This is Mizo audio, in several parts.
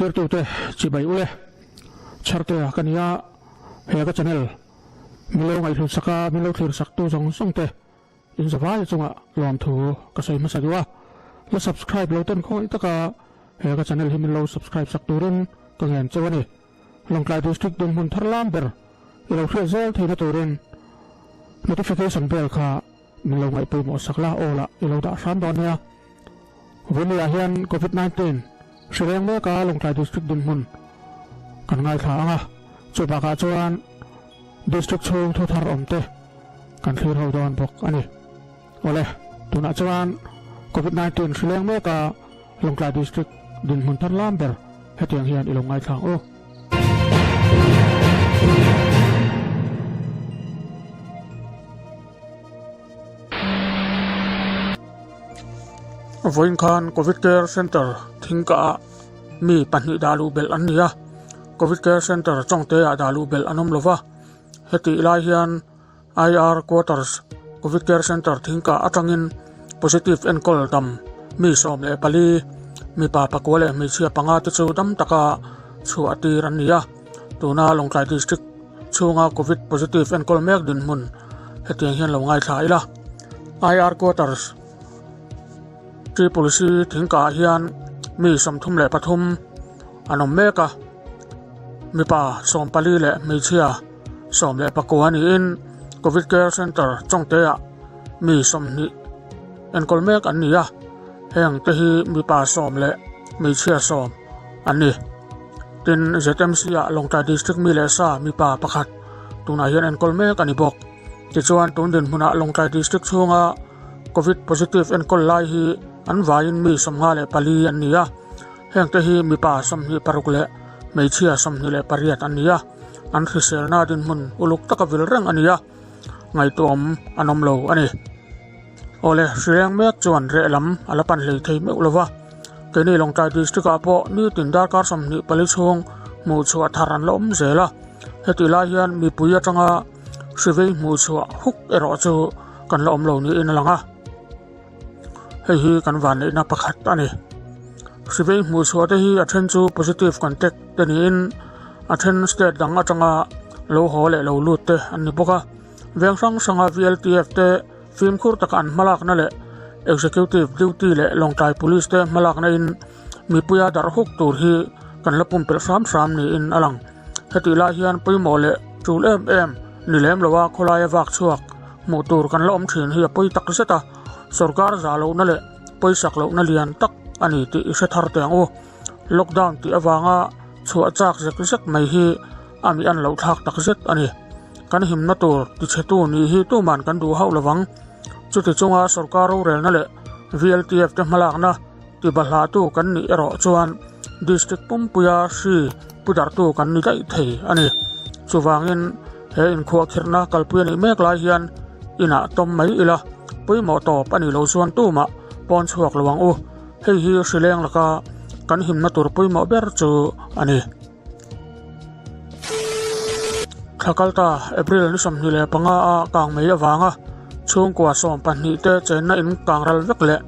Thirtute chibai ule Chhartea ka nia he ka channel min lo ngaihhlut sak a min lo thlir sak tu zawng zawng te in zavai chungah lawmthu ka sawi hmasa duh a la subscribe lo ten khawi taka he ka channel hi min lo subscribe sak turin ka ngen cheu a ni Lawngtlai District dinhmun thar lam ber i lo hriat zel theihna turin notification bell kha Min lo ngaihpawimawh sak la aw lah i lo dah hram dawn nia. Vawimui ah hian Covid 19 hri reng mek a Lawngtlai District dinhmun kan ngaithla ang a, chu bakah chuan District chhung thu thar awm te kan thlir ho dawn bawk a ni. Awle, tunah chuan Covid 19 hri leng mek a Lawngtlai District dinhmun thar lam ber hetiang hian i lo ngaithla ang u. Vawiin khan Covid Care Centre thingkah ah mi pahnih dah luh belh an ni a, Covid Care Centre chawngte ah dah luh belh an awm lo va, hetih lai hian IR Quarters Covid Care Centre thingkah atangin positive enkawl dam mi 14, mipa pakua leh hmeichhia panga te chu dam taka chhuah tir an ni a, tuna Lawngtlai District chhunga Covid positive enkawl mek dinhmun hetiang hian lo ngaithla ila. IR Quarters Triple C thingkah hian mi 33 an awm mek a, mipa 14 leh hmeichhia 19 niin Covid Care Centre Chawngte-ah mi 20 enkawl mek an ni a, heng te hi mipa 10 leh hmeichhia 10 an ni. Tin, ZMC-ah Lawngtlai District mi leh sa mipa pakhat tunah hian enkawl mek a ni bawk. Tichuan, tun dinhmunah Lawngtlai District chhunga Covid positive enkawl lai hi an vaiin mi 54 an ni a, hengte hi mipa 26 leh hmeichhia 28 an ni a, an hriselna dinhmun uluk taka vil reng a ni a, ngaihtuahawm an awm lo a ni. Awle, hrileng mek chuan reh lam a la pan hlei thei meuh lo va, keini Lawngtlai District ah pawh nitin darkar 24 chhung hmuh chhuah thar an la awm zel a, hetih lai hian mipui atanga hrivei hmuh chhuah huk erawh chu kan la awm lo niin a lang a, hei hi kan vanneihna pakhat a ni. Hrivei hmuh chhuah te hi a then chu positive contact te niin a then state dang atanga lo haw leh lo lut te an ni bawk a. Veng hrang hranga VLTF te fimkhur taka an hmalakna leh Executive Duty leh Lawngtlai Police te hmalakna in mipuia darh huk tur hi kan la pumpelh hram hram niin a lang. Hetih lai hian pawimawh leh tul em em ni lem loa khawlaia vak chhuak hmuh tur kan la awm thin hi a pawi tak zet a, sorkar zah lohna leh pawisak lohna lian tak a ni tih i hre thar teh ang u. Lockdown tih avanga chhuah chak zek zek mai hi a mi an loh thlak tak zet a ni. Kan himna tur tichhetu nih hi tuman kan duh hauh lovang. Chuti chunga sorkar rorelna leh VLTF te hmalakna tibahlahtu kan nih erawh chuan district pumpuia hri pudarhtu kan ni daih thei a ni. Chuvangin he inkhuahkhirhna kalpui a nih mek lai hian inah tawm mai ila pawimawh tawp a nih loh chuan tumah pawn chhuak lo ang u. Hei hi hrileng laka kan himna tur pawimawh ber chu a ni. Thla kalta April ni 25 a kang mai avanga chhungkua 12 te chenna in kang ral vek leh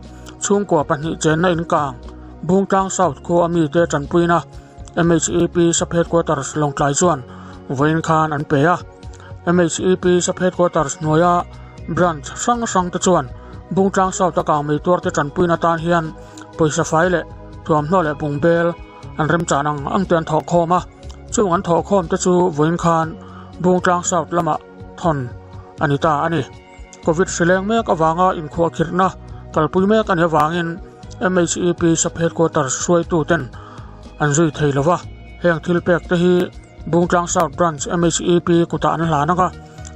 chhungkua pahnih chenna in kang Bungtlang South khua a mite tanpuina MHEP Sub Headquarters Lawngtlai chuan vawiin khan an pe a. MHEP Sub Headquarters hnuaia branch hrang hrang te chuan Bungtlang South a kang mai tuarte tanpuina tan hian pawisa fai leh thuamhnaw leh bungbel an remchan ang ang te an thawh khawm a, chung an thawh khawm te chu vawiin khan Bungtlang South lamah thawn a ni ta a ni. Covid hrileng mek avanga inkhuahkhirhna kalpui mek a nih avangin MHEP Sub Headquarters hruaitu ten an zui thei lo va, heng thil pek te hi Bungtlang South Branch MHEP kutah an hlan ang a,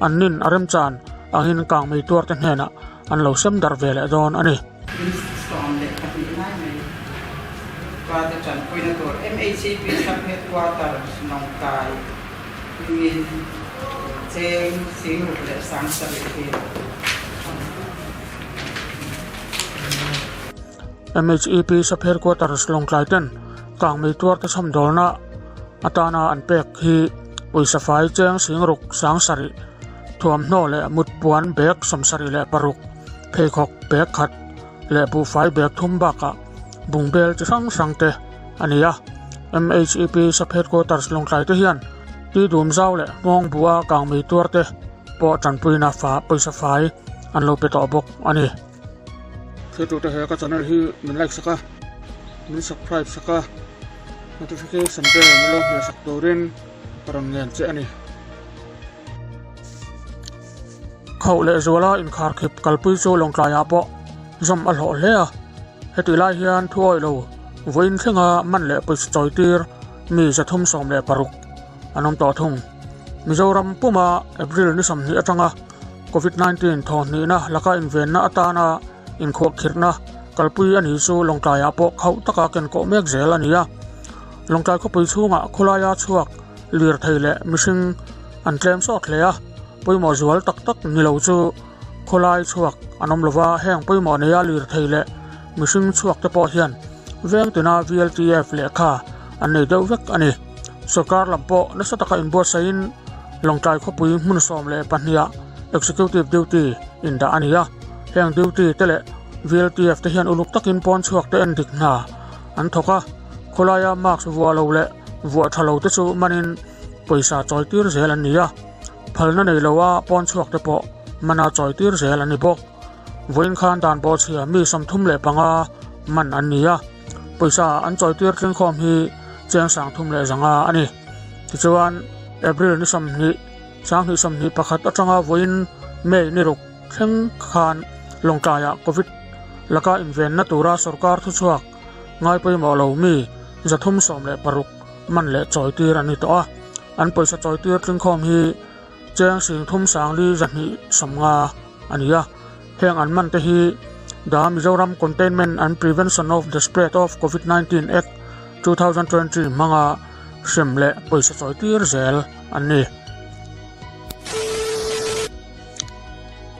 an nin a remchan angin kangmei tuar te hnenah an lo sem darh ve leh dawn a ni. In 12 lai mai Pate tanpuina tur MHEP Sub Headquarters Lawngtlai hmingin cheng sing ruk leh sang sarih hi MHEP Sub Headquarters Lawngtlai ten kangmei tuarte chhawmdawlna atana an pek hi pawisa fai cheng sing ruk sang sarih thuamhnaw leh mutpuan bag 76 pheikhawk bag khat leh buhfai bag thum bakah bungbel chi hrang hrang te a ni a. MHEP Sub Headquarters Lawngtlai te hian Tidum zau leh hmawng bua kangmei tuar te pawh tanpuina fa pawisa fai an lo pe tawh bawk a ni. Thiltute he ka channel hi min like sak a, min subscribe sak a, notification bell min lo hmeh sak turin ka rawn ngen che a ni. Khauh leh zuala inkharkhip kalpui chu Lawngtlaiah pawh zawm a hlawh hle a, hetih lai hian thu awih lo vawiin thlenga man leh pawisa chawitir mi 316 an awm tawh thung. Mizoram puma April ni 20 atanga Covid 19 thawhhnihna laka invenna atana inkhuahkhirhna kalpui a ni chu Lawngtlaiah pawh khauh taka kenkawh mek zel a ni a. Lawngtlai khawpui chhungah khawlaia chhuak lirthei leh mihring an tlem sawt hle a, pawimawh zual tak tak ni lo chu khawlai chhuak an awm lova, heng pawimawh neia lirthei leh mihring chhuak te pawh hian veng tina VLTF lehkha an nei deuh vek a ni. Sorkar lam pawh nasa taka inbuatsaihin Lawngtlai khawpui hmun 12 ah Executive Duty indah a ni a, heng duty te leh VLTF te hian uluk takin pawn chhuak te en dik hna an thawk a, khawlaia mask vuah lo leh vuah tha lo te chu manin pawisa chawi tir zel an ni a, phalna nei loa pawn chhuak te pawh mana chawi tir zel an ni bawk. Vawiin khan dan bawhchhia mi 35 man an ni a, pawisa an chawi tir tlingkhawm hi cheng 305 a ni. Tichuan, April ni 20, 2021 atanga vawiin May ni ruk thleng khan Lawngtlaiah Covid laka invenna tura sorkar thuchhuak ngai pawimawh lo mi 316 man leh chawitir an ni tawh a, an pawisa chawitir tlingkhawm hi cheng 34,250 a ni a, heng an man te hi The Mizoram Containment and Prevention of the Spread of Covid-19 Act 2020 hmanga hrem leh pawisa chawitir zel an ni.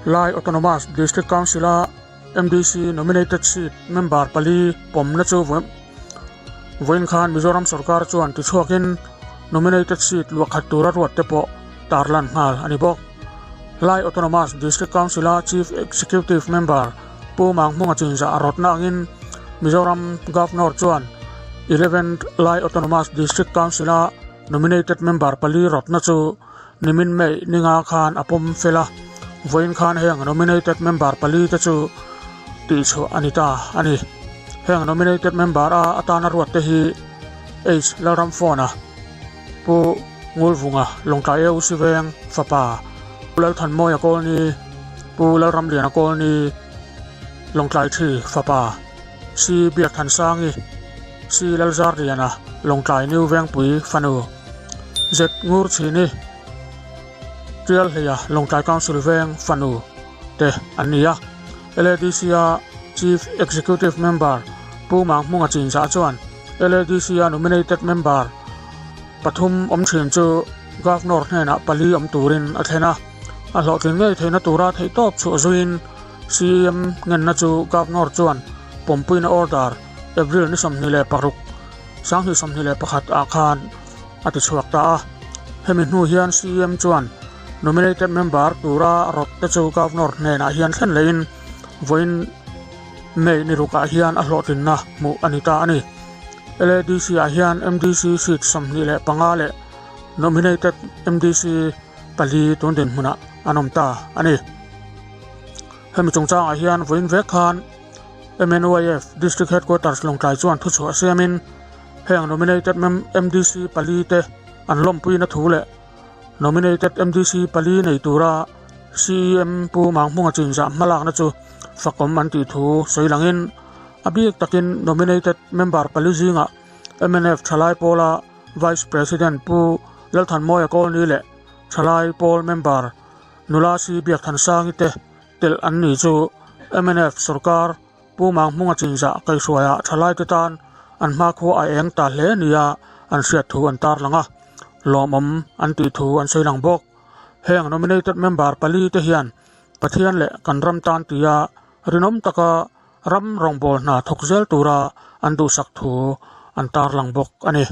Lai Autonomous District Council-a MDC Nominated Seat member pali pawmna chu vawiin khan Mizoram sorkar chuan tichhuakin Nominated Seat luahkhat tura ruat te pawh tarlan nghal a ni bawk. Lai Autonomous District Council-a Chief Executive Member Pu Manghmunga Chinzah a rawtna angin Mizoram Governor chuan Eleventh Lai Autonomous District Council-a Nominated Member pali rawtna chu Nimin May ninga khan a pawm fel a, vawiin khan heng Nominated Member pali te chu tihchhuah a ni ta a ni. Heng Nominated Member a atana ruat te hi H Lalramfawna, Pu Ngulvunga, Lawngtlai Eu Siveng fapa, Pu Lalthanmawia Kawlni, Pu Lalramliana Kawlni, Lawngtlai Thi fapa, C Biakthansangi, C Lalzarliana, Lawngtlai New Vengpui fanu. Zet ngur chhini Tial hleia Lawngtlai Council veng fanu te an ni a. LADC-a Chief Executive Member Pu Manghmunga Chinzah chuan LADC-a nominated member pathum awm thin chu Governor hnenah pali awm turin a thlen a. A hlawhtlin ngei theihna tura theihtawp chhuah zuiin CEM ngenna chu Governor chuan pawmpuina order April ni 26 2021 ah khan a ti chhuak ta a. Hemi hnu hian CM chuan Nominated Member tura rawt te chu Governor hnenah hian thlen lehin vawiin May ni rukah hian a hlawhtlinna hmuh a ni ta a ni. LADC ah hian MDC seat 25 leh Nominated MDC pali tun dinhmunah an awm ta a ni. Hemi chungchangah hian vawiin vek khan MNYF District Headquarters Lawngtlai chuan thuchhuah siamin heng Nominated MDC pali te an lawmpuina thu leh Nominated MDC pali nei tura CEM Pu Manghmunga Chinzah hmalakna chu fakawm an tih thu sawi langin a bik takin Nominated Member pali zingah mnf Thalai Pawla Vice President Pu Lalthanmawia Kawlni leh Thalai Pawl Member Nula Si Biakthansangi te Telh an ni chu mnf sorkar Pu Manghmunga Chinzah kaihhruaiah thalaite tan an hmakhua a eng ta hle nia an hriat thu an tarlang a, lawmawm an tih thu an sawi lang bawk. Heng nominated member pali te hian Pathian leh kan ram tan tia rinawm taka ram rawngbâwl hna thawk zel tura an duhsak thu an tarlang bawk a ni.